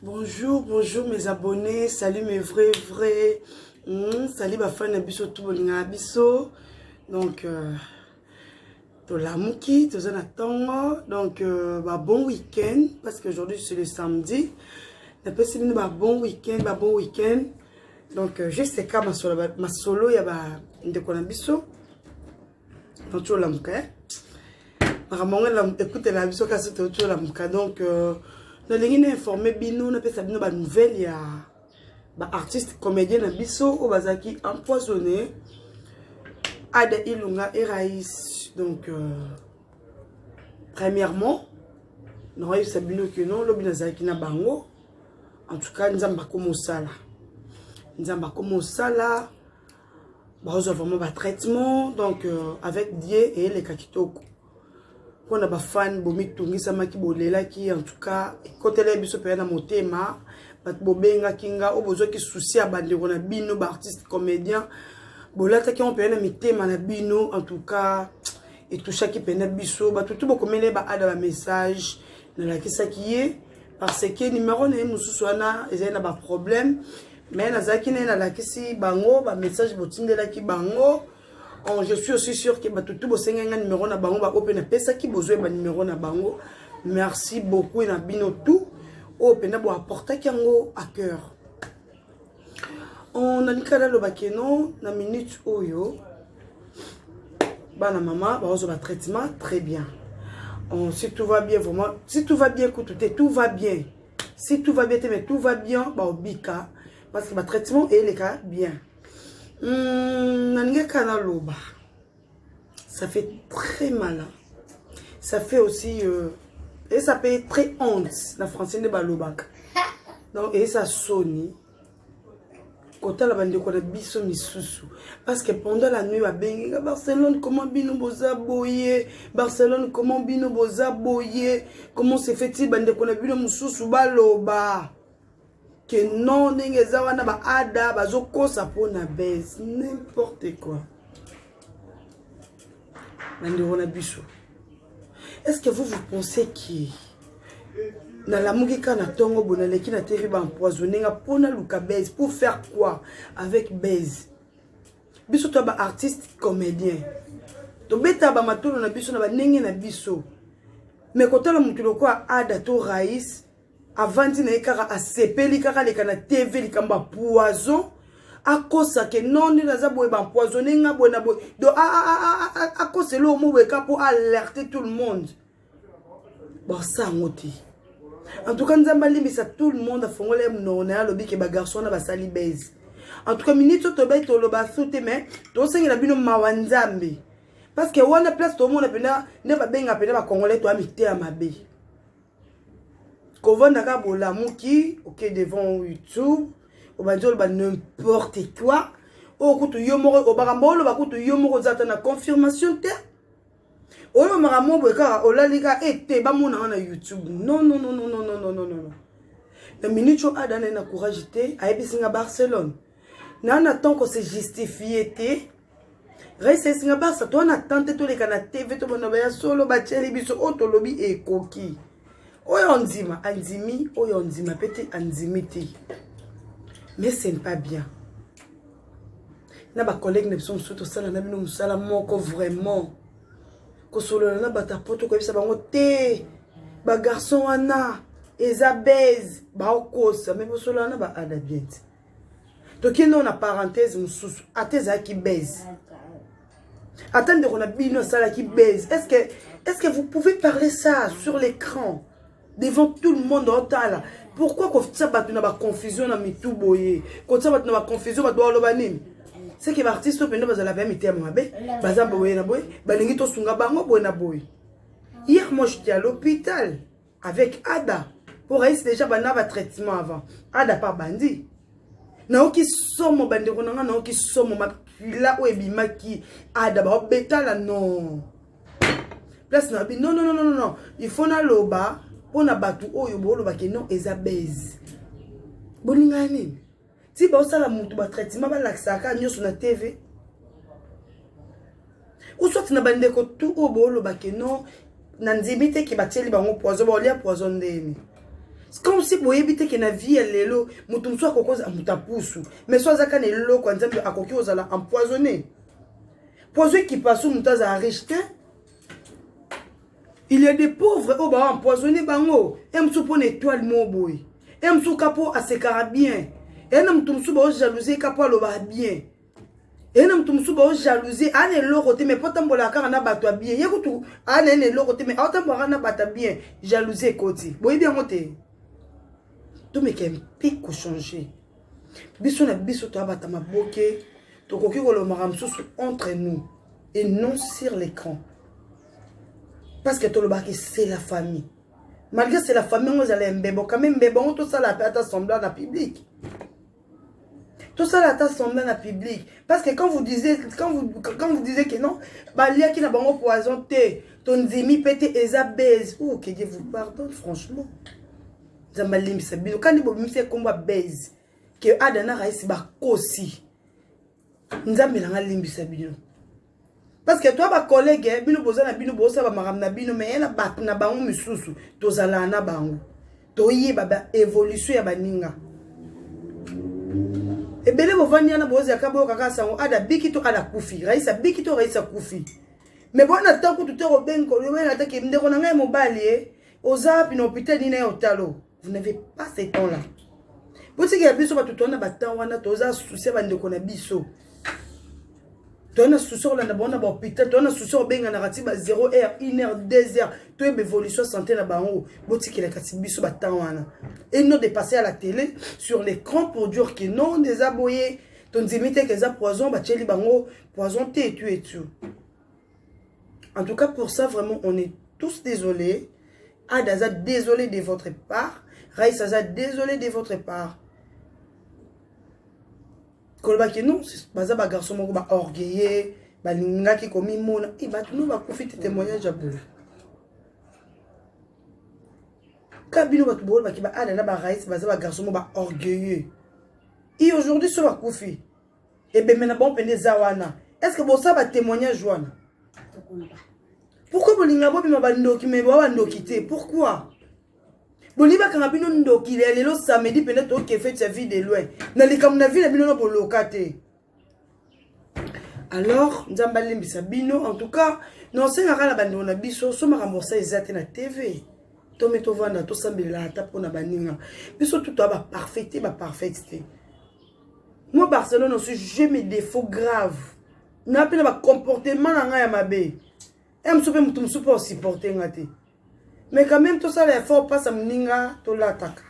Bonjour, bonjour mes abonnés, salut mes vrais vrais. Salut ba fans na biso tout bolinga biso. Donc tolamuki, toza na tongo. Donc ba bon week-end parce que aujourd'hui c'est le samedi. Napesi bino ba bon week-end, ba bon week-end. Donc juste ka masolo masolo ya ba ndeko na biso. Donc tolamuka eh. Makambo yango ekutela biso kasi tolamuka. Donc nalingi na informe bino, napesa bino ba nouvelle ya ba artiste comédien na biso oyo bazalaki empoisonné, Ada Ilunga et Raïs. Donc premièrement nakoyebisa bino ke non, lobi nazalaki na bango. En tout cas Nzambe akoma osala, Nzambe akoma osala, bazwa vraiment batraitement. Donc avec Dieu eyeleka kitoko. Mpona bafan bomitungisamaki, bolelaki, en tout cas ekotela biso mpenza na motema. Bato bobengaki nga oyo bozwaki souci ya bandeko na bino baartiste comédien, bolataki yango mpenza na mitema na bino. En tout cas etouchaki mpenza biso bato tu. Bokomeli baada bamessage, nalakisaki ye parce que numéro na ye mosusu wana ezali na baproblème, mais nazalaki na ye, nalakisi bango bamessage botindelaki bango. Oh, je suis aussi sûr que bato tu bosengai nga numéro na bango, baoyo mpe napesaki, bozoyeba numéro na bango. Merci beaucoup na bino tout oyo mpenza boapportaki yango à cœur. Nalingi kaka nalobaki no na minute oyo bana mama bazozwa batraitement très bien. Oh, si tout va bien, vraiment, si tout va bien kutu te, tout va bien, si tout va bien te, mais tout va bien, baobika parce que batraitement eyeleka bien. Nalingi kaka naloba, ça fait très mal, ça fait aussi et ça fait très honte na français nde balobaka. Donc eza soni kotala bandeko na biso misusu, parce que pendant la nuit babengi nga: "Barcelone, comment bino boza boye? Barcelone, comment bino boza boye? Comment se fait-il bandeko na bino mosusu baloba ke non, ndenge eza wana, baada bazokosa mpona buzz?" N'importe quoi. Bandeko na biso, est-ce que vous, vous pensez que nalamuki kaka na ntongo boye, naleki na TV, baempoisonne nga mpo naluka buzz? Pour faire quoi avec buzz? Biso to baartiste comédien, tobetaka bamatolo na biso na bandenge na biso, mais kotala motu lokola Ada to Raïs avandi na ye kaka, asepeli kaka aleka na TV, likambo ya poison, akosake non, nde naza boye, baempoisonne nga boye na boye. Donc akosela oyo mo boye ka mpo alerte tout le monde, basa yango te. En tout cas Nzambe alimbisa tout le monde. Afongola ye monoko na ye, alobi ke bagarçon wana basali buzz. En tout cas minute oyo tobai toloba su te, mais tosengela bino mawa Nzambe, parce que wana place tomona mpenza nde babenga mpenza bacongolais toya miteya mabe. Kovanda kaka, bolamuki, oke devant YouTube, obandi oloba n'importe quoi. Oyo kutu yo moko makambo oloba, kutu yo moko oza ata na confirmation te. Oyo makambo boye kaka olali kaka ete bamonanga na YouTube. Non, non, non, non, non, non, non, non, non. Na minute oyo Ada naye na courage te, ayebisi nga: "Barcelone, naa na temps kose justifie te." Raïs ayebisi nga: "Barça, toa na temps te, toleka na TV, tobanda baya solo batieli biso oyo tolobi ekoki. Oyo andima andimi, oyo andima mpe te andimi te." Mais ce n'est pas bien na bacollègue na biso mosusu tosala na bino mosala moko. Vraiment kosolola na bato ya poto, koyebisa bango te bagarçon wana eza buzz, baokosa, mais bosolola na baada bien te. Tokende oyo na parenthèse mosusu, ata ezalaki buzz, ata ndeko na bino asalaki buzz, est ce que vous pouvez parler ça sur l'écran devant tout le monde otala? Pourquoi kotia bato na baconfusion na mitu boye? Kotia bato na baconfusion, bato baloba nini? C'est que baartiste oyo mpenza bazala mpe mitema mabe, baza boye na boye, balingi tosunga bango boye na boye. Hier, moi, j'étais à l'hôpital avec Ada. Pour Raïs déjà banda batraitement avant Ada pa bandi. Naoki somo, bandeko na nga, naoki somo, makila oyo ebimaki Ada baobetala. Non, place na bi, non, non, non, non, non, il faut naloba mpona bato oyo boolobaki non, eza buzz. Bolingana nini ti baosala motu batraitement, balakisaka nyonso na TV? Uswati na bandeko tu oyo boolobaki non, na ndimi te ke batieli bango poison, baolia poison ndeni. Comme si boyebi te ke na vie ya lelo moto mosusu akoki kozala moto apusu, mais so azaka na eloko ya Nzambe, akoki kozala empoisonné. Poison ekipa su moto azala riche te. Il y a des pauvres oyo bawa empoisonné bango. E mosusu mpo na étoile mo boye, e mosusu ka mpo asekaka bien, e na moto mosusu baojalousie ka mpo alobaka bien, e na moto mosusu baojalousie aa na eloko te, mais mpo atambolaka kaka na bato ya bien. Ye kutu aa na ye na eloko te, mais aotambolaka na bato ya bien, jalousie ekoti. Boyebi yango te. Tomeka mpe kochanger. Biso na biso toya bata maboke, tokoki kolomaka mosusu entre nous et non sur l'écran, parce que tolobaki c'est la famille. Malgré c'est la famille, yango ezala ya mbebo quand même. Mbebo yango, tosala mpe ata semblant na public, tosala ata semblant na public, parce que quand vous disiez que non, baliaki na bango poison te, tondimi mpe te, eza base. Oh, que Dieu vous pardonne, franchement. Nzambe alimbisa bino. Kandi bobimisi ekombo ya base ke Ada na Raisi bakosi. Nzambe nanga alimbisa bino, parce que toa bacollègue, bino boza na bino, bozosala bamakambo na bino, mais ye na bato na bango misusu, tozalaka na bango, toyeba baévolution ya baninga ebele. Bovandi wana, bozalaka, boyokaka sango Ada biki to Ada kufi, Raisa biki to Raisa kufi, mais bona ta kutu te kobenga, kobenga te ndeko na ngai mobali ye oza wapi, na hôpital nini na ye otalo. Vous n'avez pas ce temps là. Botikela biso bato toza na batemps wana, toza souci ya bandeko na biso, toza na souci kolanda bango na bahôpital, toza na souci kobenganaka ti ba 0 heure, 1 heure, 2 heures, toyeba évolution santé na bango. Botikela kasi biso batemps wana et non de passer à la télé, sur l'écran, pour dire que non, eza boye, tondimi te ke eza poison, batieli bango poison te, et tout et tout. En tout cas, pour ça, vraiment, on est tous désolés. Ada aza désolé de votre part, Raïs aza désolé de votre part. Kolobaki non, baza bagarçon moko baorgueilleux, balingaki komimona. E bato no bakufi te, témoignage ya boye ka bino bato bolobaki baada na baraïs baza bagarçon moko baorgueilleux. E aujourd'hui so bakufi, ebembe na bango mpenza eza wana. Est ce que bosala batémoignage wana? Pourquoi bolinga bobima bandoki, mais boa bandoki te? Pourquoi bolingi bakanga bino ndoki ya lelo samedi mpenza toke fête ya Vie de Loin na likambo na vie na bino na boloka te? Alors Nzambe alimbisa bino. En tout cas, nosengaka na bandeko na biso, so makambo osa eza te na TV, tome tovanda, tosambelela ata mpona baninga biso. Tu toa baparfait te, baparfait te. Moi, Barcelone aussi, j'ai mes défauts graves na mpe na bacomportement na ngai ya mabe. E mosu mpe motu mosusu mpe osupporte nga te, mais quand même tosala effort, mpasa moninga tolataka,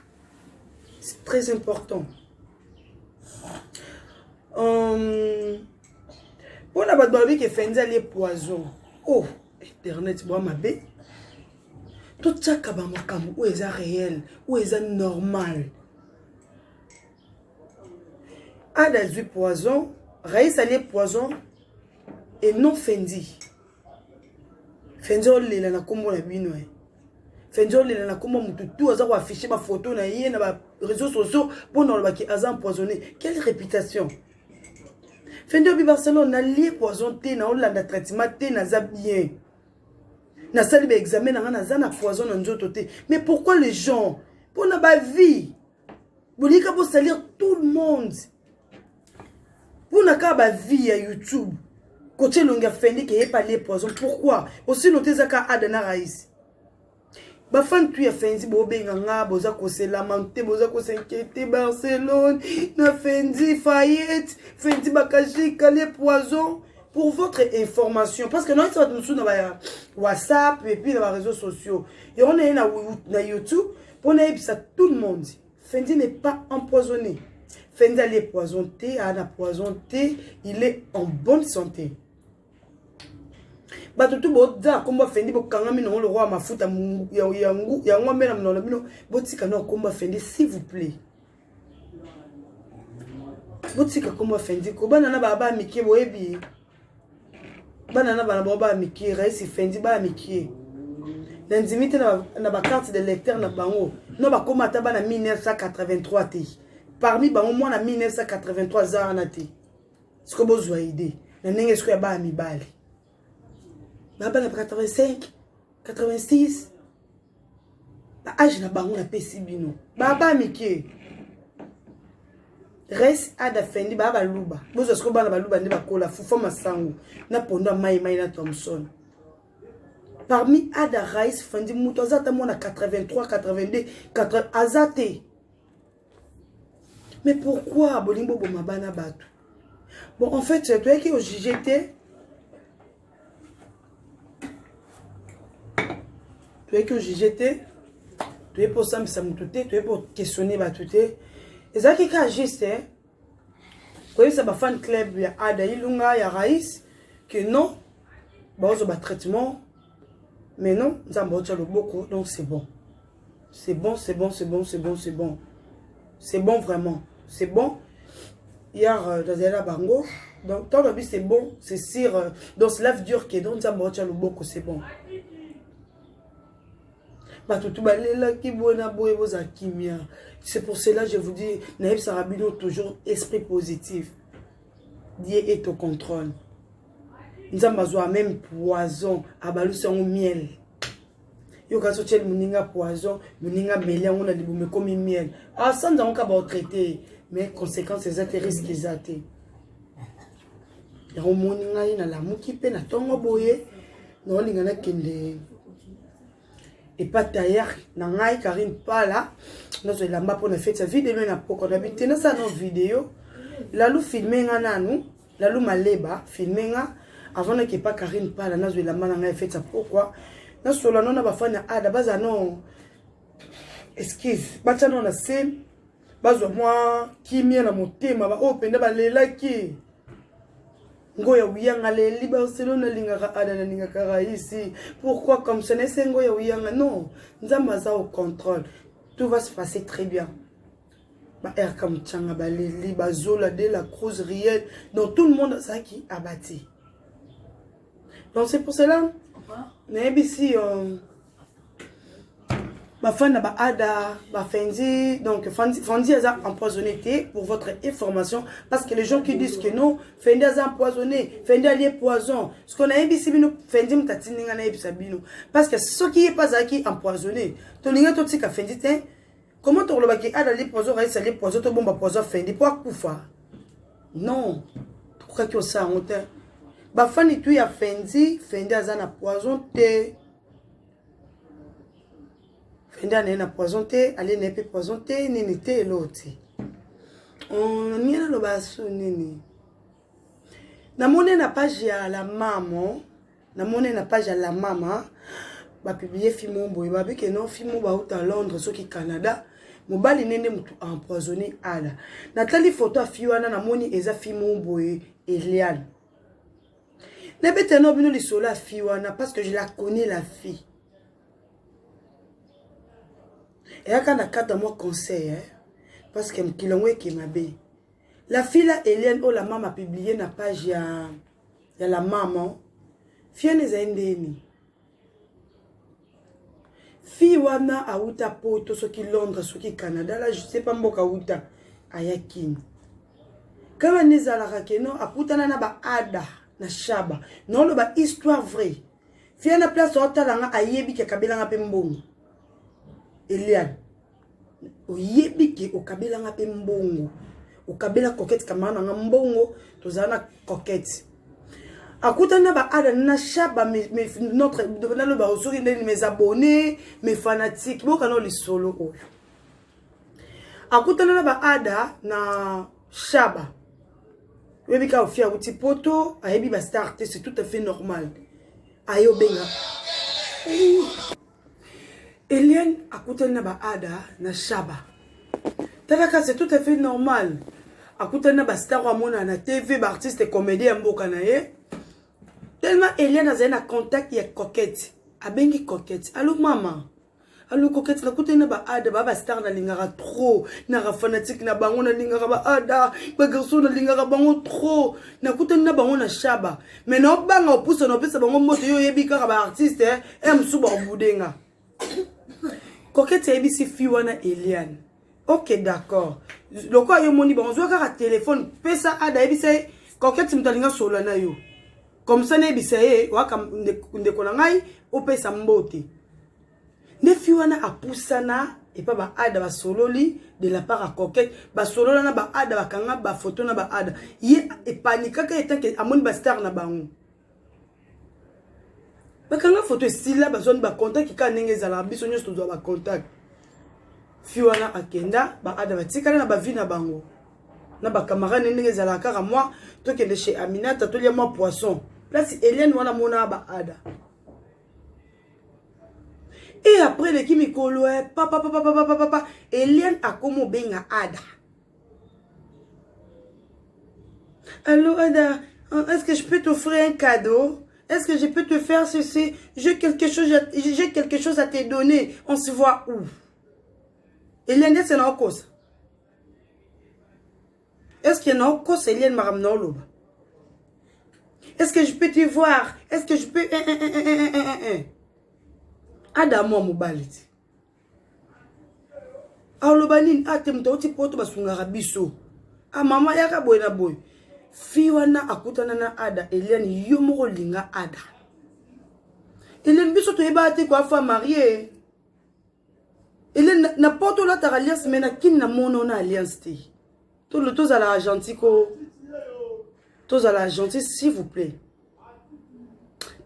c'est très important. Mpona bato balobi ke Fendi alie poison, oh, internet bwa mabe. Totiaka bamakambo oyo eza réel, oyo eza normal. Ada azwi poison, Raïs alie poison et non Fendi. Fendi olela na nkombo na bino e Fendi olela na nkombo motu tu aza koaffiche bafoto na ye na baréseaux sociaux mpona olobaki aza empoisonné. Quelle réputation! Fendi obi Barcelone nalie poison te, naolanda traitement te, naza bien, nasali baexamen na nga, naza na poison na nzoto te. Mais pourquoi les gens, mpona bavie, bolika bosalir tout le monde mpona kaka bavie ya YouTube, kotia elongi ya Fendi ke yepa alie poison? Pourquoi osino te? Eza kaka Ada na Raisi. Bafani tu ya Fendi, bobenga nga, boza koselama te, boza kos'inquiéter. Barcelone na Fendi fayette, Fendi bakashika le poison. Pour votre information, parce que nayesa bato mosusu na ba WhatsApp et puis na baréseaux sociaux, yango naye na YouTube mpo nayebisa tout le monde: Fendi n'est pas empoisonné. Fendi alie poison te, aa na poison te, il est en bonne santé. Bato tu boza nkombo Fendi, bokangami nango lokwa mafuta yango mbe na monoko na bino. Botika na nkombo Fendi, s'il vous plaît. Botika nkombo Fendi ko bana na baa baa mike. Boyebi bana na bana bango baa mike, Raisi, Fendi baa mike. Nandimi te na bacarte de lecteur na bango no bakóma ata bana 1983 te. Parmi bango, mwana 1983 aza wana te. Sikoyo bozwa idée na ndenge sikoyo ya bana mibali babana 85, 86. Ba âge na bango napesi bino. Baba mike. Res Ada Fendi ba baluba. Bozwa siko bana baluba nde bakola fufa masangu na pondo ya mai mai na Thomson. Parmi Ada Rais Fendi mutu aza ata mwana 83 82 80 aza te. Mais pourquoi bolingi boboma bana bato? Bon en fait toyaki au juger te. Toyaki au juger te. Toyei mpo osambisa motu te, toyei mpo questionner bato te. Ezalaki kaka juste eh? Koyebisa ba fan club ya Ada Ilunga ya Raïs que non baozwa ba traitement mais non Nzambe aotya loboko donc c'est bon. C'est bon, c'est bon, c'est bon, c'est bon, c'est bon. C'est bon vraiment. C'est bon. Hier, nazali na bango. Donc, tant que c'est bon, c'est sûr. Donc, cela veut dire que donc Nzambe aotya loboko, c'est bon. Bato tu balelaki boye na boye boza kimia. C'est pour cela je vous dis, nayebisaka bino toujours esprit positif. Dieu est au contrôle. Nzambe azwa même poison, abalusi yango miel. Yo kasi otieli moninga poison, moninga ameli yango na libumu ekomi miel. Asanza yango kaka baotraite, mais conséquence eza te, risque eza te. Yango omoni ngai nalamuki mpe na ntongo boye, naolinga nakende epa tailleur na ngai Karine Pala, nazwa elamba mpona feti ya video na poko na bi te nasala no video lalu filme nga nanu lalu maleba filme nga avant nake epa Karine Pala nazwa elamba na ngai ya feti ya pokwa nasola no na bafani ya Ada baza no excuse batya no na se bazwa mwa kimia na motema baoyo mpenza balelaki Ngoya Wiyanga leli Barcelone alingaka Ada nalingaka Raisi pourquoi comme ça nese Ngoya Wiyanga non Nzambe aza au contrôle tout va se passer très bien ba RK Mchanga baleli bazola de la Cruz Riel donc tout le monde azalaki abati donc c'est pour cela nayebisi bafan na ba Ada ba Fendi donc Fendi aza empoisonné te pour votre information parce que les gens qui disent que non Fendi aza empoisonné Fendi alie poison ce qu'on nayebisi bino Fendi moto atindi nga nayebisa bino parce que soki ye mpe azalaki empoisonné tolingi totika Fendi te. Comment tokolobaki Ada alie poison Raïs alie poison tobomba poison Fendi mpo akufa? Non, tokokaki osala yango te. Bafani tu ya Fendi, Fendi aza na poison te. Fendi anaye na poison te, alie na ye mpe poison te, nini te, eloko te. Ningi naloba su nini? Namoni na page ya la mama, namoni na page ya la mama bapublie film oyo boye babike non film oyo bauta Londres soki Canada mobali nende motu empoisonné Ada. Natali photo ya fille wana namoni eza film oyo boye Eliane. Nabeta no bino lisolo ya fille wana parce que je la connais la fille. Eyaka na kata mwa conseil eh? Parce que mokili yango eke mabe. La fille là Eliane oyo la mama publié na page ya la mama fille wana ezali ndeni fille wana auta poto soki Londres soki Canada là je sais pas mboka auta ayakini kaka nde ezalaka keno akutana na ba Ada na Shaba naoloba histoire vraie fille na place aotala nga ayebi ke akabelanga mpe mbongo Eliane oyebi ke okabelanga mpe mbongo okabela Coquette kamara na nga mbongo tozala na Coquette akutani na ba Ada na Shaba notre naloba soki ndeni mes abonnés mes fanatiques bokana lisolo oyo akutana na ba Ada na Shaba oyebi kaka ofi awuti poto ayebi ba star te c'est tout à fait normal aye obenga Eliane akutani na ba Ada na Shaba talaka c'est tout à fait normal akutani na ba star oyo amonana na TV ba artiste comédien ya mboka na ye tellement Eliane azali na contact ya Coquette abengi Coquette allo mama allo Coquette nakutani na ba Ada ba star nalingaka trop naka fanatique na bango nalingaka ba Ada ba garçon nalingaka bango trop nakutani na bango na Shaba mais naobanga opusa na opesa bango mbote yo oyebi kaka ba artiste e mosusu bakobudenga Coquette ayebisi fille wana Eliane ok d'accord lokola yo moni bango zwa kaka telefone pesa Ada ayebisa ye Coquette moto alinga solola na yo comme ça nayebisa ye waka ndeko na ngai opesa mbote. Nde fi wana apusana epa ba ada basololi de la part ya coquette, basolola na ba ada, bakanga ba photo na ba ada. Ye epanikaka etant que amoni ba star na bango. Bakanga photo esila, bazwani ba contact kaka ndenge ezalaka, biso nyonso tozwa ba contact. Fi wana akenda, ba ada batikala na ba vie na bango. Na ba camarade ndenge ezalaka kaka mwa tokende chez Aminata tolia mwa poisson. Place Eliane wana mona ba ada. Et après leki mikolo eh, papa papa papa papa papa Eliane akomo benga Ada. Allô Ada, est-ce que je peux t'offrir un cadeau? Est-ce que je peux te faire ceci? J'ai quelque chose à te donner. On se voit où? Eliane, c'est na okosa. Est-ce que na okosa Eliane makambo na oloba? Est-ce que je peux te voir? Est-ce que je peux... Ada mwa mobali ti. Aloba nini? Ate moto auti poto basungaka biso. Ah mama yaka boye na boye. Fi wana akutana na Ada, Eliane yo moko linga Ada. Eliane biso toyeba te kwa fa marié. Eliane na poto olataka alliance mais na kini na mono na alliance te. Tolo tozala gentil ko. Tozala gentil s'il vous plaît.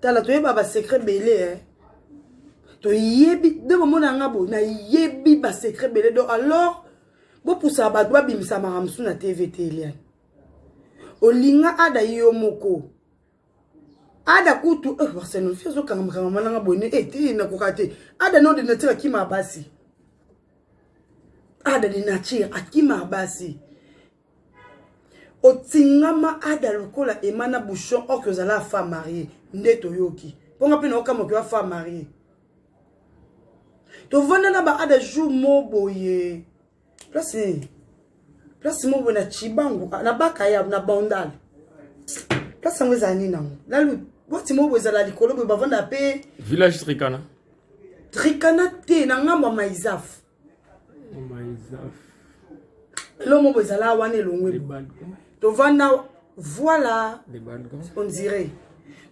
Tala toyeba ba secret belé hein. Toyebi de bomona nga boye nayebi ba secret belé donc alors bopusaka bato babimisa makambo mosusu na TV te Eliane. Olinga Ada yo moko. Ada kutu eh Barcelone fi azokanga makambo mananga boye ne eh te nakoka te. Ada no de nature akima basi. Ada de nature akima basi. Otingama Ada lokola emana bouchon or que ozala femme mariée nde toyoki. Ponga pe na okama ki wa femme mariée. Tovanda na ba Ada jour mo boye. Place nini? Place mo boye na Chibangu, na Bakaya, na Bandal. Place yango ezala nini nango? Lalu boti mo boye ezala likolo boye bavanda pe village Trikana. Trikana te na ngambo ya Maizaf. Maizaf. Eloko mo ezala wana elongwe. Tovanda voilà. On dirait.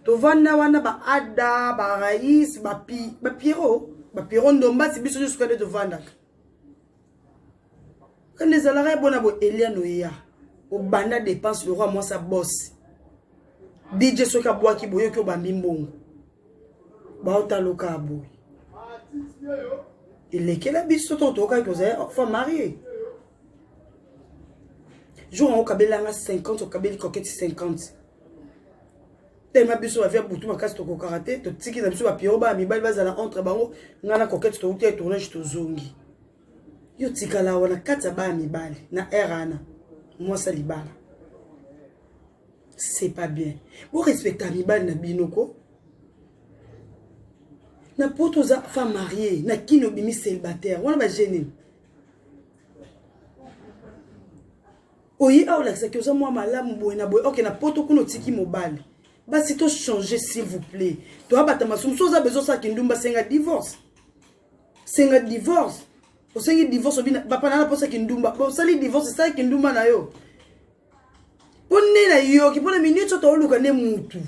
Tovanda wana ba Ada, ba Raïs, ba Pi, ba Pierrot, ba Pierrot Ndombasi biso nyonso kande tovandaka. Kande ezalaka ya bona bo Eliane oya. Obanda dépense le roi mwasa boss. DJ soki abwaki boyoki obambi mbongo. Baotaloka boye. Elekela biso to tokaki kozala femme mariée. Jour yango okabelanga 50, okabeli coquette 50. Tellement biso bavia butu makasi tokokaka te, totiki na biso ba Pierrot bana mibali bazala entre bango, nga na coquette touti ya tournage tozongi. Yo tikala wana kati ya bana mibali na air wana mwasa libala. C'est pas bien. Bo respecta mibali na bino ko. Na poto oza femme mariée, na kino bimi célibataire, wana ba jeune. Oye awa olakisaki oza mwa malamu boye na boye, ok na poto kuna otiki mobali. Basi to changer s'il vous plaît. Toabata masumu, so oza besoin osala kindumba senga divorce. Senga divorce. Osengi divorce obina papa na posa kindumba. Osali divorce sala kindumba na yo. Po nde na yoki po na minute to oluka nde mutu.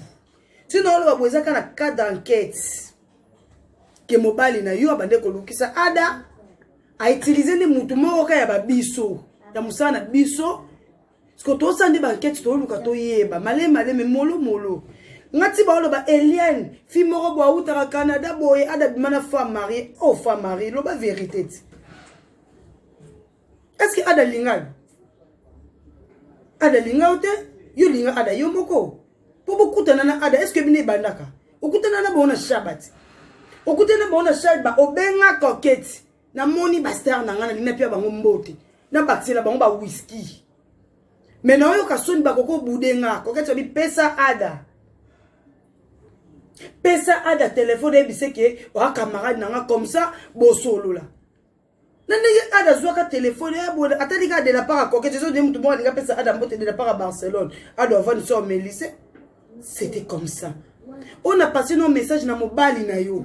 Tino oloba boye eza kaka na cas d'enquête. Ke mobali na yo abande kolukisa Ada a utiliser nde mutu moko ka ya ba biso ya mosala na biso. Parce que tosala nde ba enquête toluka toyeba maleme maleme molo molo. Ngati ba oloba Eliane fi moko bo autaka Canada boye Ada bima na femme mariée. Oh femme mariée loba vérité ti. Est-ce que Ada linga? Ada linga yo te? Yo linga Ada yo moko. Po bokutana na Ada, est-ce que bino ebandaka? Okutana na bango na Shabbat. Okutana na bango na Shabbat, obenga coquette. Namoni ba star na nga na linga pia bango mbote. Na bakisela bango ba whisky. Mais na oyoka soni bakoko budenga, coquette obi pesa Ada. Pesa Ada téléphone ebise ke oa camarade na nga comme ça bosolola. Na ndenge Ada zwaka téléphone ya boye atali kaka de la part ya coquette ezo de mutu moko alinga pesa Ada mbote de la part ya Barcelone. Ada avandi so Mélisse. C'était comme ça. On a passé nos messages na mobali na yo.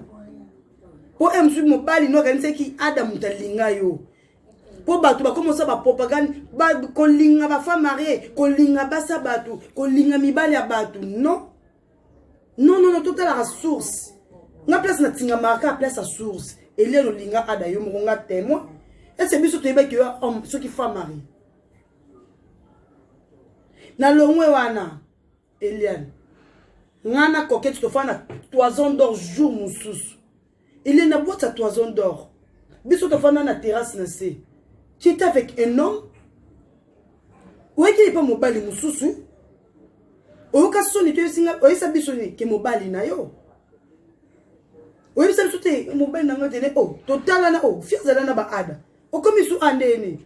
Po MSU mobali no akanisaki Ada mutu alinga yo. Po bato bakomosa ba propagande ba kolinga ba femme mariée, kolinga basa bato, kolinga mibali ya bato. Non. Non non non, totala la source. Nga place na tinga marka place à source. Eliane olinga Ada yo moko nga témoin. Est-ce que biso toyebaki yo homme soki femme mariée? Na longwe wana Eliane. Nga na Coquette tofanda na Toison d'or jour mosusu. Eliane na boîte ya Toison d'or. Biso tofanda na terrasse na se. Tu étais avec un homme? Oyaki epa mobali mosusu? Oyoka soni te oyebisa biso nini ke mobali na yo? Oyebisa biso te mobali na ngai tene oh totalana oh fi azala na ba ada. Okomi su andeni.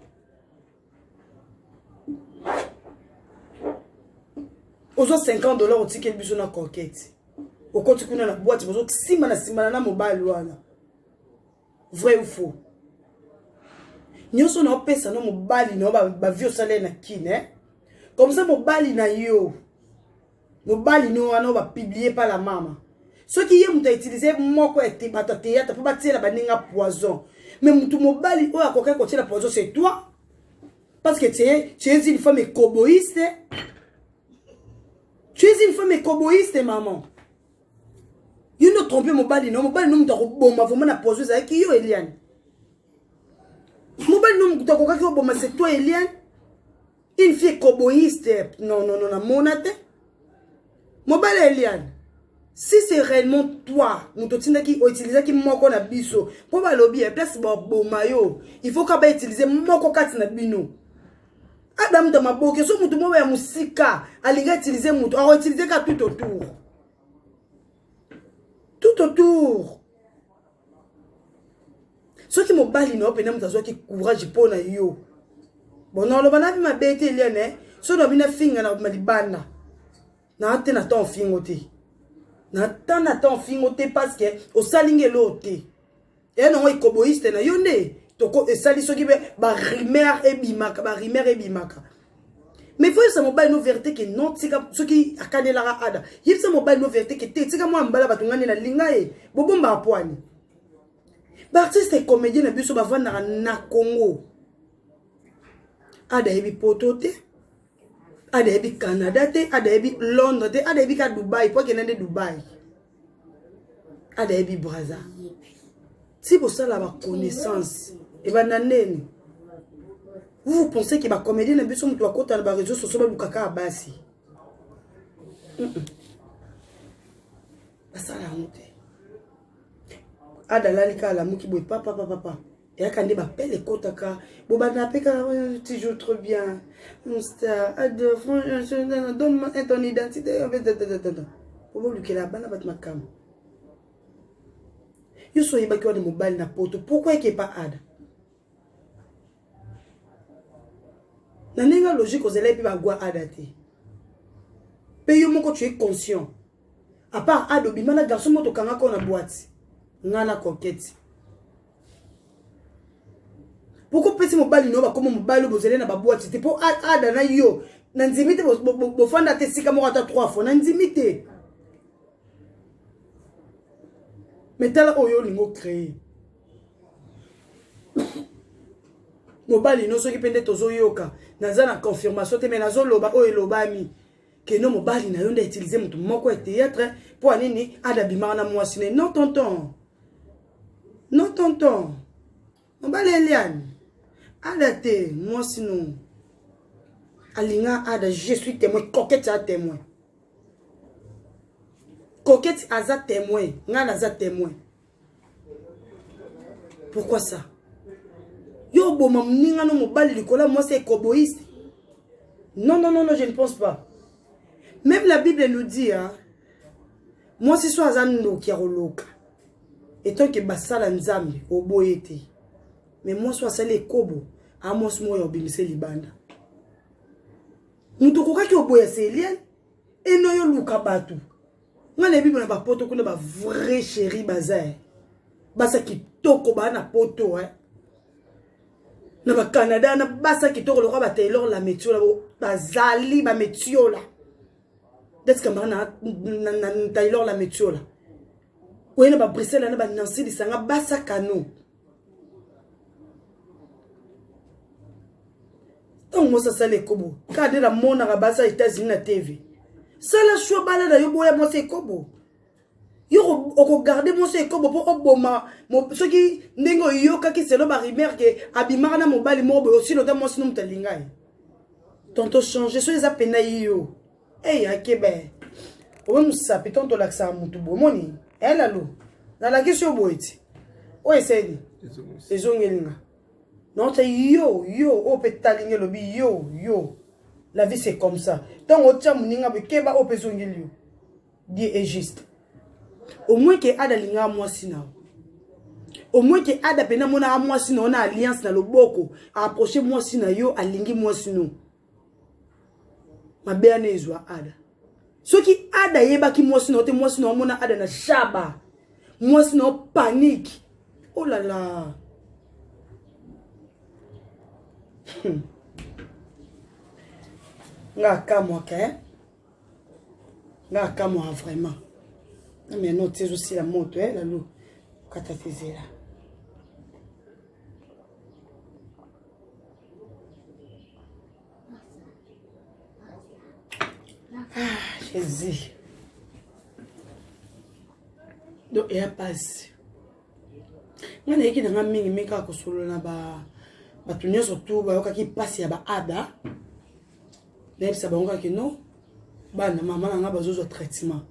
Ozwa $50 otikeli biso na Coquette. Okoti kuna na boîte bozo simba na simbana na mobali wana. Vrai ou faux? Nyonso na opesa no mobali na ba, ba vie osala na kin eh? Comme ça mobali na yo. Mobali no wana ba publier par la mama. Soki ye moto a utiliser moko ya te bato ya théâtre po batiela baninga poison. Mais moto mobali oyo akokaki kotiela poison c'est toi. Parce que tu es une femme écoboïste. Tu es une femme écoboïste, maman. Yo nde trompe mobali no, mobali no moto akoboma vraiment na poison ezalaki yo Eliane. Mobali no moto akokaki koboma c'est toi Eliane. Une fille écoboïste. Non, non, non, namona te. Mobali Eliane. Si c'est réellement toi, moto otindaki outilisaki moko na biso, po balobi ya place baboma yo, il faut ka ba utiliser moko kati na bino. Adam da maboke, so moto moko ya musika alinga utiliser moto, ako utiliser ka tout autour. Tout autour. Soki mobali na yo pena moto azwaki courage mpo na yo. Bon, na oloba na bi mabe te Eliane, so na bina finga na libanda. Na te na temps fingo te. Na temps na temps fingo te parce que osali nge eloko te. E nango ekoboïste na yo nde toko esali soki be ba rumeur ebimaka, ba rumeur ebimaka. Mais faut yebisa mobali no vérité que non tika soki akanelaka Ada. Yebisa mobali no vérité que te tika mwana mobali bato ngani na linga ye. Bobomba apwani. Ba artiste et comédien na biso bavandaka na Congo. Ada yebi poto te. Ada yebi Canada te, Ada yebi Londres te, Ada yebi ka Dubai, po akenda nde Dubai. Ada yebi Brazza. Si bosala ba connaissance, ebanda ndeni. Vous, vous pensez que ba comédien na biso mutu akota na ba réseaux sociaux balukaka basi. Basala yango te. Ada alali kaka alamuki boye papa papa papa. Eyaka nde bapele ekotaka bobanda mpe kaka toujours trop bien star Ada franchement donne-moi ton identité po bolukela bana bato makambo yo so oyebaki wana mobali na poto pourquoi eke pa Ada na ndenge ya logique ozalaki mpe bagwa Ada te mpe yo moko tu es conscient. À part Ado bima na garçon moto kanga ko na boîte. Nga na Coquette. Pourquoi pesi mobali no bakoma mobali bozali na ba boîte te po Ada na yo na ndimi te bofanda te sika moko ata 3 fois na ndimi te. Mais tala oyo olingo créer. Mobali no soki pe nde tozoyoka naza na confirmation te mais nazoloba oyo elobami. Keno mobali na yo nde utiliser mutu moko ya théâtre po nini Ada bimaka na mwasi ne non tonton. Non tonton. Mobali Eliane. Ada te mwasi no. Alinga Ada, je suis témoin, Coquette a témoin. Coquette aza témoin, nga naza témoin. Pourquoi ça? Yo boma mninga no mobali likola mwasi ekoboïste. Non non non non, je ne pense pas. Même la Bible nous dit hein, mwasi so aza ndoki ya koloka. Etant que basala nzambe oboye te. Mais mwasi asali ekobo, a mwasi moyo obimise libanda. Mutu okokaki oboya c'est Eliane eno yo luka bato. Nga na yebi na ba poto kuna ba vrai chéri baza eh. Basa kitoko ba na poto eh. Na ba Canada na basa kitoko lokwa ba Taylor la metiola bazali ba metiola. Deti kambaka na, na, na Taylor la metiola. Oye na ba Bruxelles na ba Nancy Lisanga basa kano. Ntango mwasi asali ekobo kaka nde namonaka basi ya États-Unis na TV. Sala choix bala na yo boya mwasi ekobo. Yo okogarde mwasi ekobo mpo oboma soki ndenge oyokaki selo barumeur ke abimaka na mobali moko boye osili ota mwasi no moto alinga ye. Tonto change soki eza pena yo. Hey, akebe. Owe musapi tonto olakisaka motu boye omoni elalo nalakisi yo boye ti oyo esali ezongeli nga naota yo yo oyo mpe talingi elobi yo yo. La vie c'est comme ça. Ntango otya moninga boye keba oyo mpe ezongeli yo. Dieu est juste. Au moins que Ada alingaka mwasi na yo. Au moins que Ada pena amonaka mwasi na yo na alliance na loboko, approche mwasi na yo, alingi mwasi no. Mabe wana ezwa Ada. Soki Ada ayebaki mwasi na yo te, mwasi na yo amona Ada na shaba. Mwasi na yo panique. Oh là là. Nga akamwaka eh? Nga akamwaka vraiment. Na meno ti ezosila moto eh lalu. Kata te zela. Ah, Jésus. Donc, eya pasi. Nga nayeki na nga mingi mingi kaka kosolola na ba bato nyonso tu bayokaki mpasi ya baada. Nayebisa bango kaka no bana mama na nga bazozwa traitement.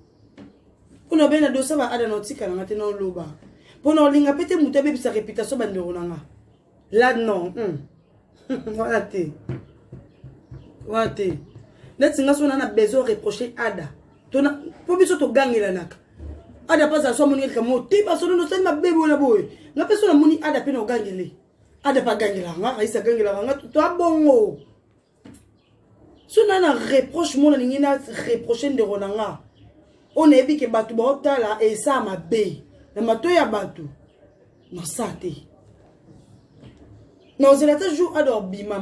Mpona obe na dosa baada na otika na nga te na oloba. Mpona olinga pe te moto abebisa réputation bandeko na nga. Là non. Wana te. Wana te. Neti nga so na na besoin reprocher Ada. Tona po biso togangelanaka. Ada pas so amoni elika mo te ba sono nosali mabe boye na boye. Nga pe so namoni Ada pe na ogangele. Ada pa gangelaka nga, Raïs agangelaka nga to abongo. So na na reproche mona ningi na reprocher ndeko na nga. Oyo nayebi ke bato baotala esa mabe. Na matoyi ya bato. Nasala te. Naozela ata jour Ada obima,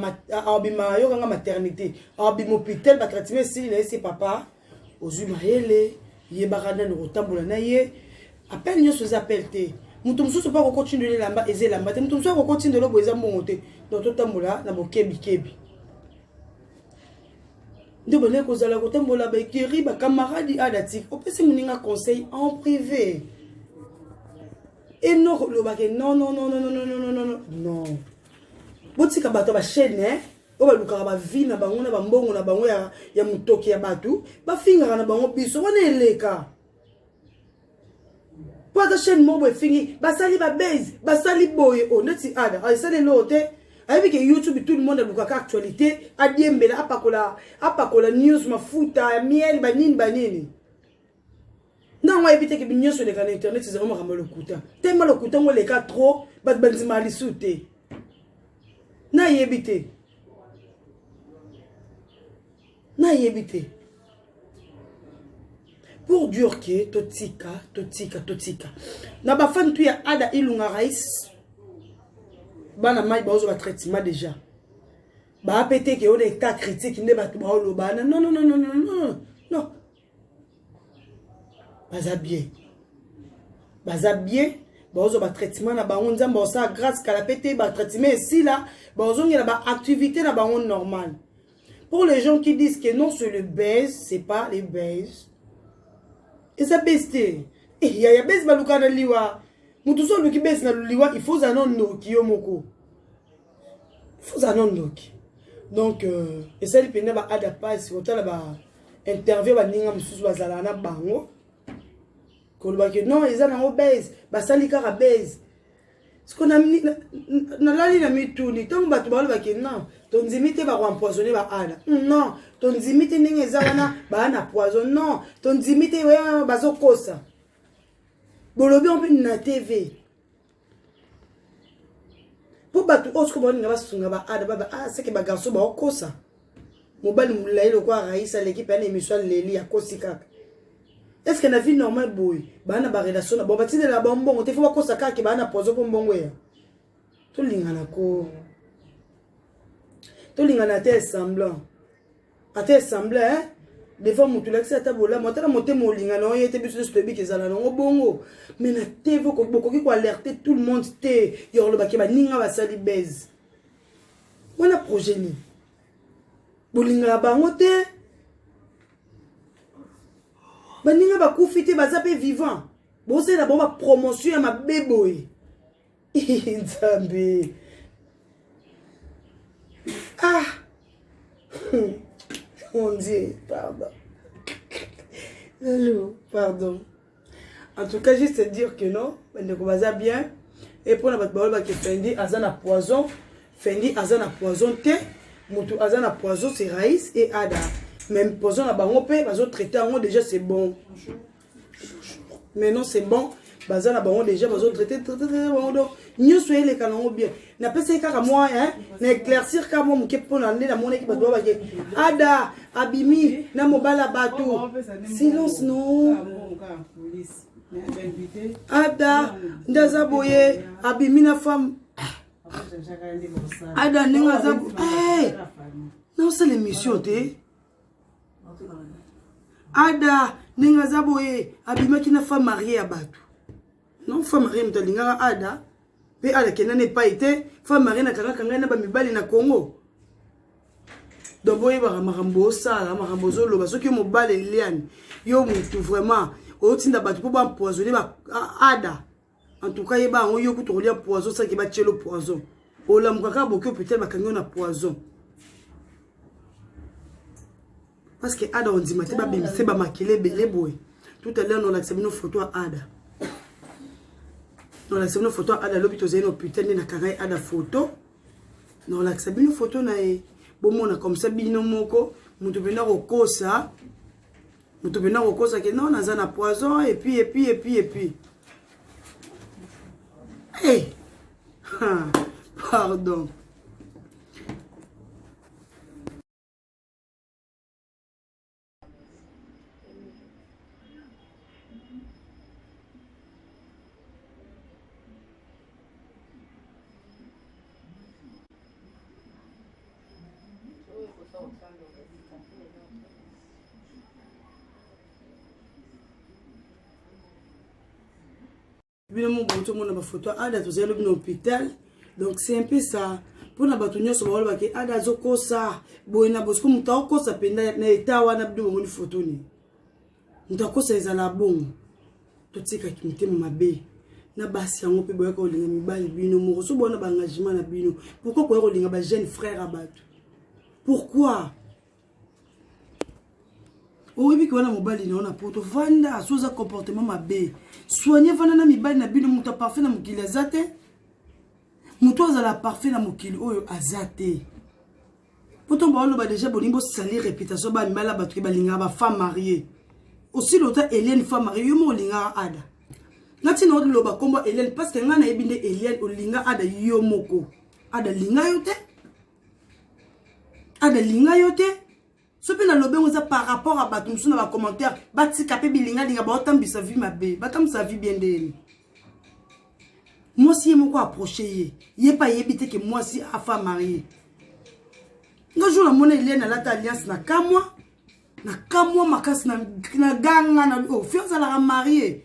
obima ayokanga maternité, obima hôpital ba traitement esili na ye se papa ozwi mayele yebaka nani okotambola na ye. Appel nyonso eza appel te. Moto mosusu mpe akokotindela elamba eza elamba te, moto mosusu akokotindela boye eza mbongo te. Donc totambola na bokebikebi. Nde bandaki kozala kotambola ba écurie ba camarade Ada tika opesi moninga conseil en privé. Et non kolobaka non non non non non non non non non. Botika bato ba chaîne hein oyo balukaka ba vie na bango na ba mbongo na bango ya, ya motoki ya bato bafingaka na bango biso wana eleka. Po ata chaîne moko boye efingi basali ba base basali boye o neti Ada esali eloko te. Ayebi ke YouTube tout le monde alukaka actualité adiembela apakola apakola news mafuta ya miel banini banini. Nango ayebi te ke nyonso eleka na internet ezali makambo ya lokuta. Tellement lokuta ngo eleka trop bato bandimaka lisusu te. Nayebi te. Nayebi te. Pour dire que totika, totika, totika. Na ba fan tu ya Ada Ilunga Raïs, bana mai baozo ba traitement déjà. Ba apete ke on état critique nde bato baoloba na non non non non non non non. Baza bien. Baza bien. Baozo ba traitement na bango nzambe osala grâce kala pete ba traitement esila, baozongela ba activité na bango normale. Pour les gens qui disent que non, c'est le buzz, c'est pas le buzz. Et ça baisse te. Eh, ya ya buzz baluka na liwa. Mutu so luki buzz na liwa, il faut za non ndoki yo moko. Il faut za non ndoki. Donc esali pena ba Ada pass, otala ba interview ba ninga mususu bazala na bango. Koloba que non, eza nango buzz, basali kaka buzz. Siko nalali na mituni ntango bato balobaki non tondimi te bakoempoisonne ba Ada non tondimi te ndenge eza wana baa na poison non tondimi te bazokosa bolobi mpe na TV mpo bato oyo siko balinga basunga ba Ada baba ah seke ba garçon baokosa mobali molai lokola Raïs aleki mpe na émission aleli akosi kaka. Est-ce que na vie normale boye bana ba relation na bon batindela ba mbongo te faut bakosa kaka ke bana poison po mbongo ya tolingana ko tolingana te semblant ate semblant hein devant mutu lakisi ata bolamu ata na motema olingana oye te biso nyonso toyebi ke ezala nango bongo mais na TV bokoki ko alerter tout le monde te ya kolobaki baninga basali buzz wana projet nini bolingaka bango te baninga bakufi te baza pe vivant. Bosalela bango ba promotion ya mabe boye. Nzambe. Ah. Mon Dieu, pardon. Lalo, pardon. En tout cas, juste dire que non, bandeko baza bien. Et pour la bato baoyo ke Fendi aza na poison, Fendi aza na poison te, mutu aza na poison c'est Raïs et Ada. Même poison na bango pe bazo traiter yango déjà c'est bon. Maintenant c'est bon. Baza na bango déjà bazo traiter traiter bango donc nyonso eleka nango bien. Napesaki kaka mwa hein, na éclaircir kaka mwa moke mpo na nde namonaki bato babake Ada abimi na mobala bato. Silence non. Ada nde aza boye abimi na femme Ada ndenge aza hey, naosala émission te Ada ndenge aza boye abimaki na femme marie ya bato non femme marie moto alingaka Ada mpe Ada akenda na epai te femme marie nakangaka ngai na bamibali na Congo donc boyebaka makambo osala makambo ozoloba soki yo mobali Eliane yo mutu vraiment otinda bato mpo baempoisonne ba Ada en tout cas yeba yango yo kutu kolia poison saki batielo poison olamuka kaka boki hôpital bakangi yo na poison parce que Ada ondima te babimise bamakele ebele boye tout à l'heure nolakisa bino photo ya Ada nolakisa bino photo ya Ada lobi tozali na hôpital nde nakanga ye Ada photo nolakisa bino photo na ye bomona comme ça bino moko moto mpenza kokosa moto mpenza kokosa ke non naza na poison et puis et puis et puis et puis hey! Pardon. Bino moko bouti omona bafoto ya Ada tozali lobi na hôpital donc c'est un peu ça mpona bato nyonso baolobaki Ada azokosa boye na bosiko moto akokosa mpenza na eta wana bino bomoni foto nini moto akosa ezala bongo totikaki motema mabe na basi yango mpe boyaka kolinga mibali bino moko so bona baengagement na bino pourquoi koya kolinga bajeune frère ya bato pourquoi oyebi ke wana mobali na yo na poto vanda so oza comportement mabe soigne vanda na mibali na bino moto parfait na mokili aza te moto azala parfait na mokili oyo aza te po ntango baoloba deja bolingi bosali réputation ba mibali ya bato ke balingaka bafemme marie aussi lota Eliane femme marie yo moko olingaka Ada nga ntina oloba nkombo Eliane parce que ngai nayebi nde Eliane olinga Ada yo moko Ada linga yo te Ada linga yo te so mpe nalobi yango eza par rapport a bato mosusu na bacommentaire batika mpe bilingalinga baotambwisa vie mabe batambwisa vie bien ndeni mwasi ye moko approche ye ye mpe ayebi te ke mwasi afa marie nga jour namona Eliane alata alliance na kamwa na kamwa makasi na ganga na oh, fi ozalaka marie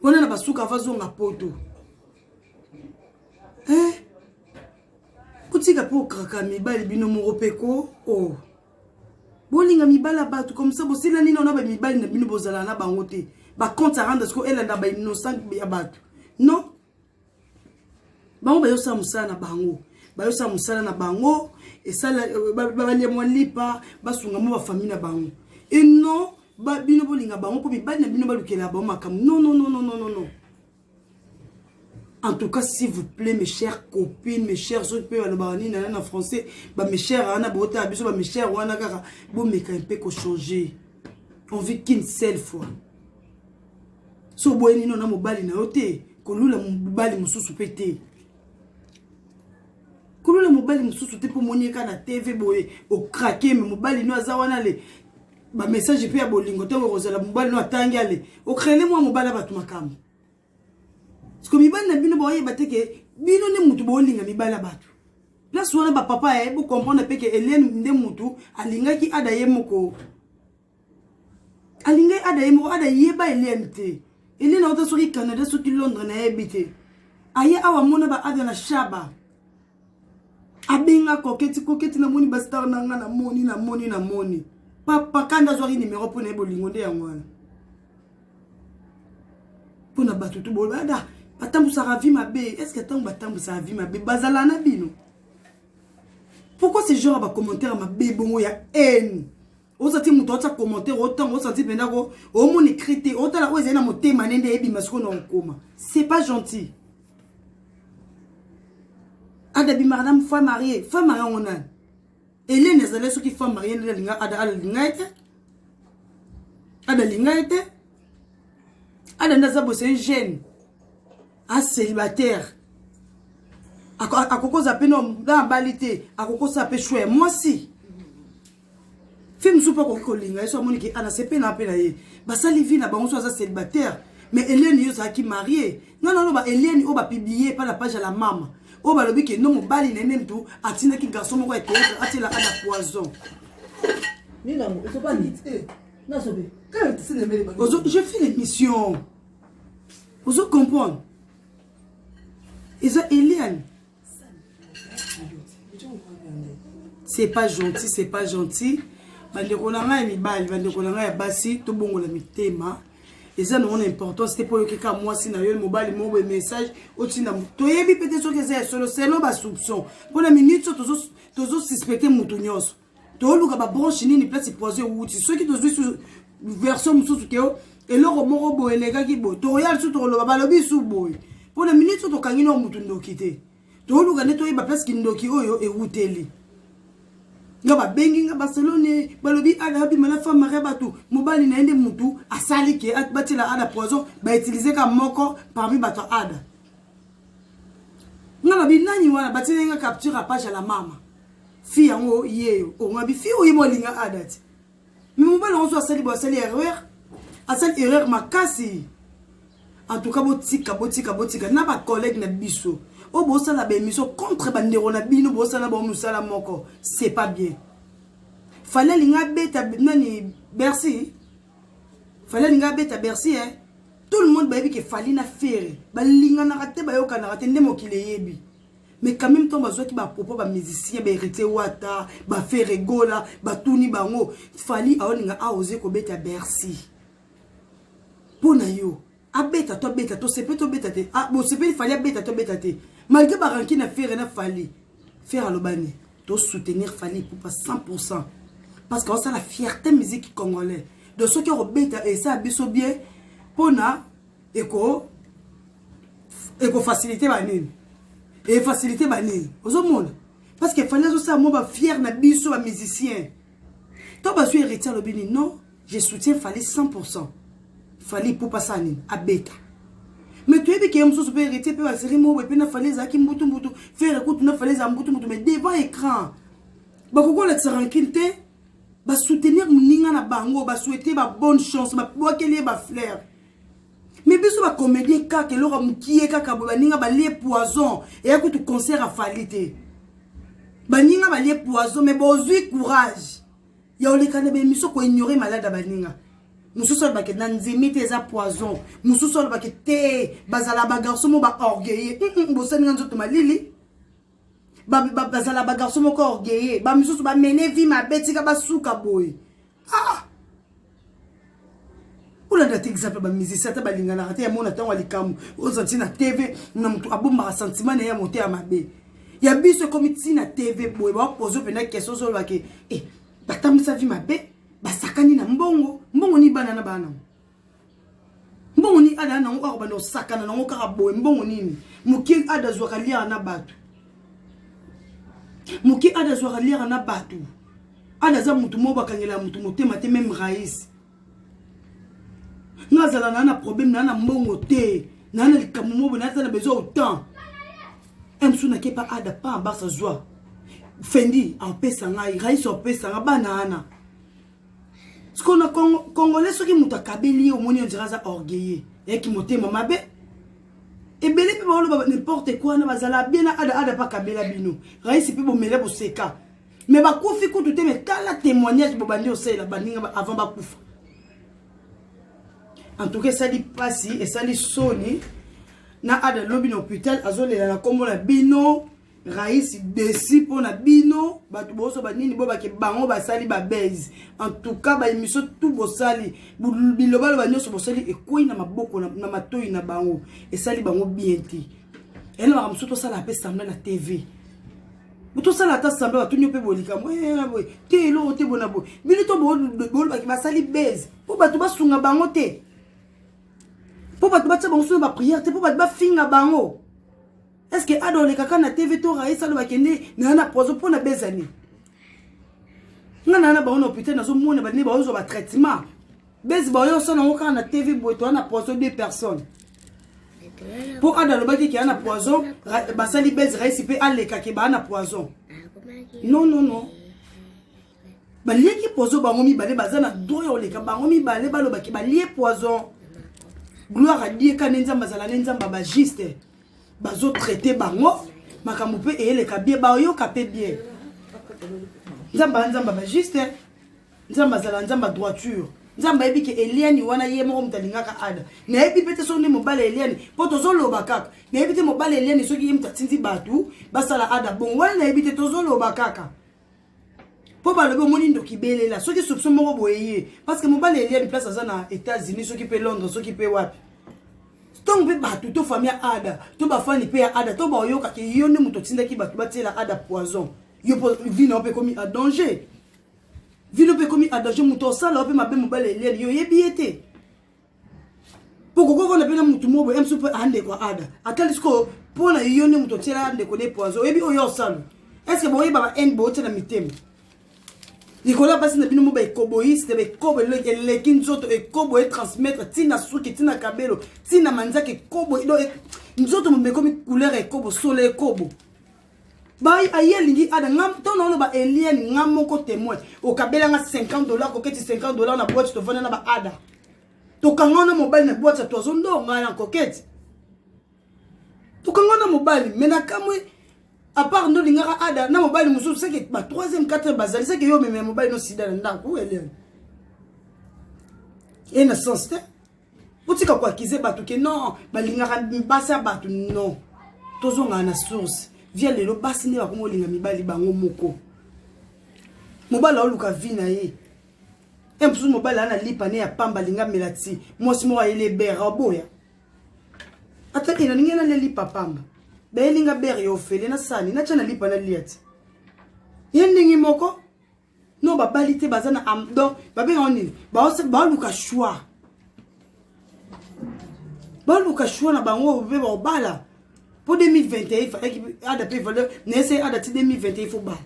wana na basuka avazonga poto eh? otika mpe okraka mibali bino moko mpe ko oh. Bolinga mibali ya bato comme ça bosila nini na bamibali na bino bozala na bango te bacompte à rendre sikoyo elanda bainnocent ya bato non bango bayosala mosala na bango bayosala mosala na bango esala balia mwa lipa basunga mwa bafamille na bango e non bino bolinga bango mpo mibali na bino balukela bango makambo non non non non non non En tout cas, s'il vous plaît, mes chères copines, mes chers autres pe balobaka nini na na français, ba mes chers wana bota biso ba mes chers wana kaka bomeka un peu ko changer. On vit qu'une seule fois. So boye nino na mobali na yo te, kolula mobali mosusu pe te. Kolula mobali mosusu te po moni eka na TV boye okrake me mobali no aza wana le ba message pe ya bolingo ntango ekozala mobali no atangi ale ocrele mwa mobali ya bato makambo. Parce mibali na bino baoyeba te ke bino nde mutu bolinga mibali ya bato place wana bapapa ye bocomprendre mpe ke Eliane nde mutu alingaki Ada ye moko alingaki Ada ye moko Ada yeba Eliane te Eliane auta soki Canada soki Londres nayebi te aye awa amona ba Ada na Shaba abenga koketi koketi namoni bastar na nga namoni namoni namoni papa kanda azwaki nimero mpo na ye bolingo nde yango wana. Mpo na bato to boloba ada batambusaka vie mabe. Est ce que ntango batambusaka vie mabe bazala na bino? Pourquoi ce genre ya bacommentaire mabe bongo ya haine? Ozati moto atia commentaire otango osanti mpenza ko omona écrit te, otala oyo ezali na motema ne nde eyebima sikoyo na kokoma. C'est pas gentil. Ada bimaka na femme mariée. Femme mariée yango nani? Elene azali soki femme mariée nde alinga Ada. Alinga ye te, Ada alinga ye te. Ada nde aza boye, c'est un jeune acélibataire, akokoza mpe na abali te, akokosala mpe choix ya mwasi. Fi mosusu mpe akoki kolinga ye so amoniki ana sepe na mpe na ye, basali vie na bango. So aza célibataire, mais Eliane, yo ozalaki marié. Nga naloba Eliane oyo bapublier epa na page ya la mama, oyo balobi ke no mobali na ye nde mutu atindaki garçon moko ya théâtre atiela Ada poison. Je fais l'émission, ozo comprendre? Eza Eliane. C'est pas gentil, c'est pas gentil. Bandeko na ngai ya mibali, bandeko na ngai ya basi, tobongola mitema. Eza nango na importance te mpo oyoki kaka mwasi na yo, mobali moko boye, message otinda. Toyebi mpe te soki eza ya solo, selon basoupçon. Mpona minute so tozosuspecte motu nyonso, toluka babranche nini place poison ewuti. Soki tozwi version mosusu ke eloko moko boye elekaki boye, tokoya lisusu tokoloba balobi su boye. Mpona minute so tokangi nao motu ndoki te, toluka nde toyeba place kindoki oyo ewuteli. Nga babengi nga Barcelone, balobi Ada abima na femme mariée, bato mobali na ye nde mutu asali ke batiela Ada poison, bautiliser ka moko parmi bato ya Ada. Nga nabi nani wana? Batieli nga capture ya page ya la mama. Fille yango yeyo ongabi, fille oyo mo alinga Ada ti, mais mobali yango so asali boye, asali erreur, asali erreur makasi. En tout cas, botika, botika, botika na bacollègue na biso oyo bosala baémission contre bandeko na bino, bosala bango mosala moko, c'est pas bien. Fally alinga abeta nani? Bercy. Fally alinga abeta Bercy, eh? Tout le monde bayebi ke Fally na Ferre balinganaka te, bayokanaka te, nde mokili eyebi. Mais quand même, ntango bazwaki bapropos, bamusicien, baHéritier Wata, baFerre Gola, batuni bango: Fally aolinga aose kobeta Bercy, mpo na yo abeta to abeta? Tosepe tobeta te, bosepeli? Fally abeta to abeta te, malgré baranki na Ferre na Fally? Ferre alobani: tosoutenir Fally Ipupa 100, parce que aosala fierté musique congolais. Donc soki akobeta, esala biso bien, mpona eko ekofacilité banini, efacilité banini. Ozomona, parce que Fally azosala mwa bafierté na biso bamusicien. To bazwi Héritier, alobi nini? Non, je soutiens Fally 100. Fally Ipupa asala nini? Abeta. Mais toyebi ke ye mosusu mpe Héritier mpe basérie moko boye mpe na Fally ezalaki mbutu-mbutu. Ferre kutu na Fally ezala mbutu-mbutu, mais devant écran bakoki kolakisa rancune te. Basoutenir moninga na bango, basouhaite babonne chance, babwakeli ye bafleur. Mais biso bacomédien, kaka eloko ya mokie kaka boye, baninga balie poison. Eya kutu concert ya Fally te, baninga balie poison, mais bozwi courage ya oleka na baémission koignore malade ya baninga. Mosusu alobaki na ndimi te eza poison, mosusu alobaki te bazala bagarçon mo baorgueilleux. Bosalinga nzoto malili, bazala bagarçon moko orgueilleux, bamisusu bamene vie mabe, tika basuka boye. Ah, olanda te exemple, bamusicien ata balinganaka te, yamona ntango ya likambo oza ntina TV na moto abombaka sentiment na ye ya motema mabe. Ya biso ekomi ntina TV boye, bapoze mpenza question, ozolobake e batambwisa vie mabe, basakani na mbongo. Mbongo nini bana na bana? Mbongo nini Ada nango kaka banda osakana nango kaka boye? Mbongo nini mokie Ada azwaka liaka na bato? Mokie Ada azwaka liaka na bato. Ada aza motu moko bakangela motu motema te. Même Raïs, nga azala naa na problème, naa na mbongo te, naa na likambo moko boye, naza na besoin autant mosusu, nake pa Ada pa Barsa, zwa Fendi apesa ngai, Raïs apesa nga bana wana. Sikoyo na Congolais, soki moto akabeli ye, omoni ondira aza orgueilleux, eyaki motema mabe. Ebele mpe baoloba n'importe quoi na bazala bien na Ada. Ada mpe akabela bino, Raïs mpe bomela, boseka, mais bakufi kutu te. Mais tala témoignage bobandi osalela baninga avant bakufa. En tout cas, esali mpasi, esali soni na Ada. Lobi na hôpital azolela na nkombo na bino. Raïs desi mpo na bino bato bozo banini bo bake bango basali ba buzz. En tout cas ba émission tout bosali bilobaloba nyonso bosali ekwei na maboko na matoi na bango esali bango bien te. Ena makambo mosusu tosala mpe semblant na TV. Tosala ata semblant batuni yo mpe boye likambo eh, boye te eloko te bona boye bino to bolobaki basali buzz mpo bato basunga bango te mpo bato batia bango so na baprière te mpo bato bafinga bango. Est-ce que ado olekaka na TV to Raïs alobaki nde na na poison mpo na bezani nga na na bango na hôpital nazomona banini baozwa batraitement bezi baoyo osala yango kaka na TV boye toa na poison deux personnes mpo ada alobaki ke na poison basali bezi Raïs mpe alekaki baa na poison. Non, non, non, balieki poison bango mibale, baza na droit ya koleka bango mibale balobaki balie poison. Gloire à Dieu ka nde Nzambe azala nde Nzambe bajuste bazotraite bango makambo mpe eyeleka bien, bayoka mpe bien. Nzambe aza Nzambe bajuste, Nzambe azala Nzambe droiture. Nzambe ayebi ke Eliani wana ye moko moto alingaka Ada. Nayebi mpe te soki nde mobali Eliani, mpo tozoloba kaka, nayebi te mobali Eliani soki ye moto atindi bato basala Ada bongo wana, nayebi te, tozoloba kaka mpo balobi omoni ndoki belela soki soupçon moko boye ye, parce que mobali Eliani place aza na États-Unis soki mpe Londres soki mpe wapi. Ntongo mpe bato to famille ya Ada to bafani mpe ya Ada to baoyokaki yo nde moto otindaki bato batiela Ada poison, yo mpo vie na yo mpe ekomi en danger, vie na yo mpe ekomi en danger. Moto osala yo mpe mabe, mobali Eliani, yo oyebi ye te mpo kokovanda mpe na motu moko boye mso mpe andeko Ada atali sikoyo mpo na yo nde moto otiela ndeko ne poison. Oyebi oyo osala, est ce que boyeba ba haine botia na mitema likolo ya basi na bino mo baekoboyiste, baekobo eleki nzoto, ekobo etransmettre ntina suki, ntina kabelo, ntina manzaka, ekobo nzoto mobima ekomi couleur ekobo, solo ekobo. Aye alingi Ada nga ntango naoloba Eliane nga moko témoin, okabelanga 50 $, koketi 50 $ na boîte, tovanda na baada, tokanga na mobali na boîte ya toazo ndo ngai na koketi, tokanga na mobali. Me na kamwe, à part ndo olingaka Ada na mobali mosusu, seke ba troisième, quatrième bazali, seke yo omemela mobali no sida na ndako. Eliane e na sens te. Otika koaccuser bato ke non, balingaka basi ya bato. Non, tozongaka na source via lelo basi nde bakoma olinga mibali bango moko. Mobali aoluka vie na ye e mosusu, mobali aa na lipa ne ya pamba, alinga amela ti mwasi moko ayeli ebere, aboya ata e nalingi nalia lipa pamba, bayelinga bere ya ofele na sani natya na lipa nalia ti ye ndenge moko. Non, babali te, baza na donc babengaka nini, baoluka choix, baluka choix na bango mpe baobala mpo 2021 ifalaki Ada mpe valeur na ese Ada ti 2021 ifo bala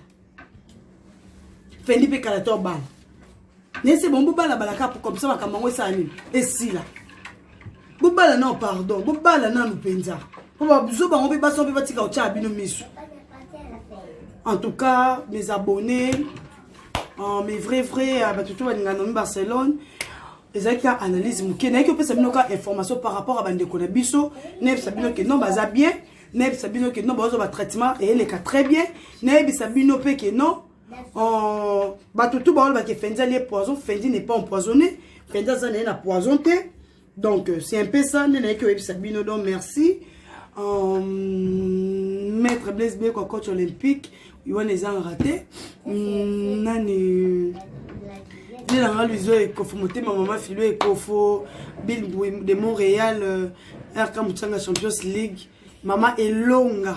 Fendi mpe kala te obala na ese bongo bobala kaka comme ça makambo yango esala nini, esila. Bobala nano, pardon, bobala nanu mpenza mpo bazo bango mpe basi mpe batika kotyaka bino miso. En tout cas, mes abonnés, mes vrais vrais bato to balinga Nomi Barcelone, ezalaki ka analyse moke nayaki opesa bino ka information par rapport à bandeko na biso. Nayebisa bino ke non, baza bien. Nayebisa bino ke non, bazozwa batraitement eyeleka très bien. Nayebisa bino mpe ke non, bato tu baolobaki Fendi alie poison, Fendi n'est pas empoisonné, Fendi aza na ye na poison te. Donc c'est un peu ça nde nayaki oyebisa bino. Donc merci, maître Blaise Beko, coach olympique wana ezangaka te. Nani nde nanga Luizo Ekofo, motema mama Filo Ekofo, Bill de Montréal, RK Mutsanga Champions League, mama Elonga,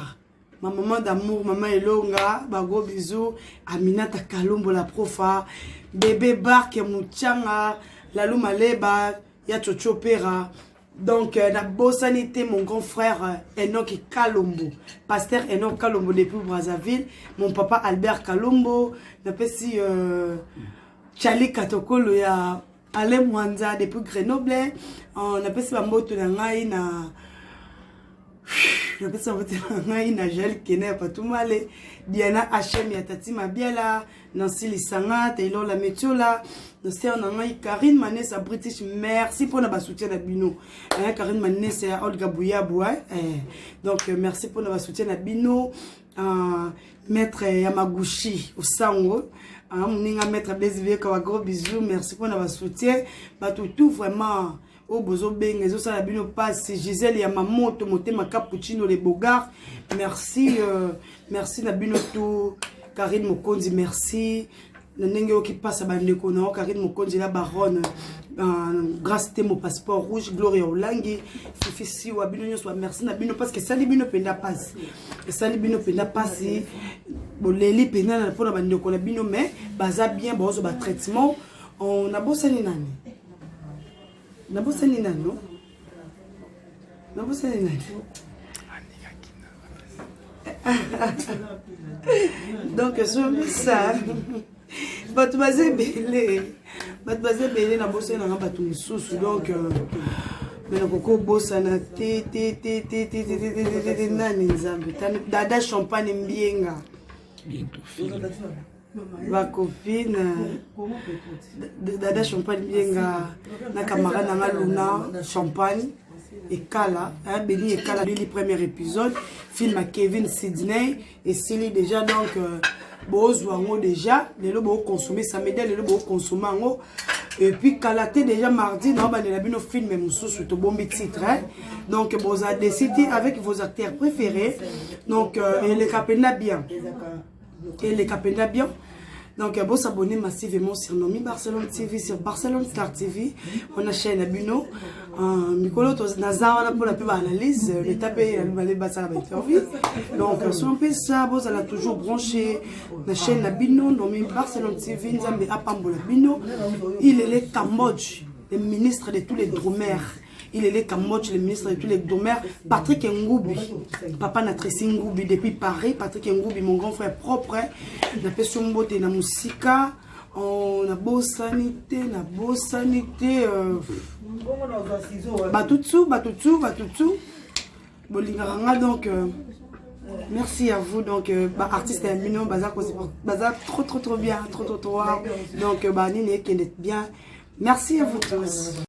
ma maman d'amour, mama Elonga, bagros bisous. Aminata Kalombo, la profa, bébé Bark Mutsanga, Lalou Maleba ya Chocho Pera. Donc nabosani te mon grand frère Enoch Kalombo, pasteur Enoch Kalombo depuis Brazzaville, mon papa Albert Kalombo, napesi Charlie Katokolo ya Alain Mwanza depuis Grenoble. Napesi bamboto na ngai na napesi bamboto na ngai na Jael Kena ya Patumale, Diana Hm ya Tati Mabiala, Nancy Lisanga, Taylor Lametiola, na sœur na ngai Karine Manesa British. Merci mpona basoutien na bino, eh, Karine Manesa ya Olga Buyabu, eh, eh. Donc merci mpona basoutien na bino. Maître Yamaguchi Osango, moninga maître Blaise Vieka, wa gros bisous, merci mpona basoutien bato tout vraiment. Oyo bozobenga ezosala bino mpasi. Gisele ya Mamoto, motema cappuccino, le bogar, merci. Merci na bino tout. Karine Mokonzi, merci na ndenge oyoki mpasi ya bandeko na yo. Karine Mokonzi la baronne, Grâce Temo, passeport rouge, Gloria Olangi, Fifi Siwa, bino nyonso, merci na bino, parce que esali bino mpenza mpasi, esali bino mpenza mpasi. Boleli mpenza mpona bandeko na bino, mais baza bien, bazozwa batraitement. Nabosani nani? Nabosani nani? Nabosani nani? Donc ezongisa bato baza ebele, bato baza ebele. Nabosani nanga bato mosusu, donc me nakoki obosana te te te te te te te te te te. Nani? Nzambe, Dada Champagne Mbienga, bacopine Dada Champagne Mbienga na camarade nanga Luna Champagne Ekala, Beni Ekala. Lili, premier épisode film ya Kevin Sydney esili déjà, donc bozwa yango déjà lelo, boconsommer samedi lelo, boconsommer yango. Et puis kala te, déjà mardi naobandela bino film mosusu, tobombi titre, hein? Donc boza décidé avec vos acteurs préférés, donc eleka mpenza bien, eleka mpenza bien. Donc bon, s'abonner massivement sur Nomi Barcelone TV, sur Barcelone Star TV, on a chaîne bino. Mikolo naza wana mpona mpe baanalyse leta mpe na mibale basala bainterview. Donc so mpe ça, bozala toujours branché na chaîne na bino Nomi Barcelone TV. Nzambe apambola bino. Il est le Cambodge, le ministre de tous les dromères. Il est le Cambodge, le ministre de tous les dromères. Patrick Ngoubi, papa na Tracy Ngoubi depuis Paris. Patrick Ngoubi, mon grand frère propre. Napesi mbote na musika. Nabosani te, nabosani te. Batutu, batutu, batutu. Bolingaka nga, donc merci à vous. Donc ba artiste ya bino baza baza trop trop trop bien, trop trop trop. Donc ba nini ekende bien. Merci à vous tous.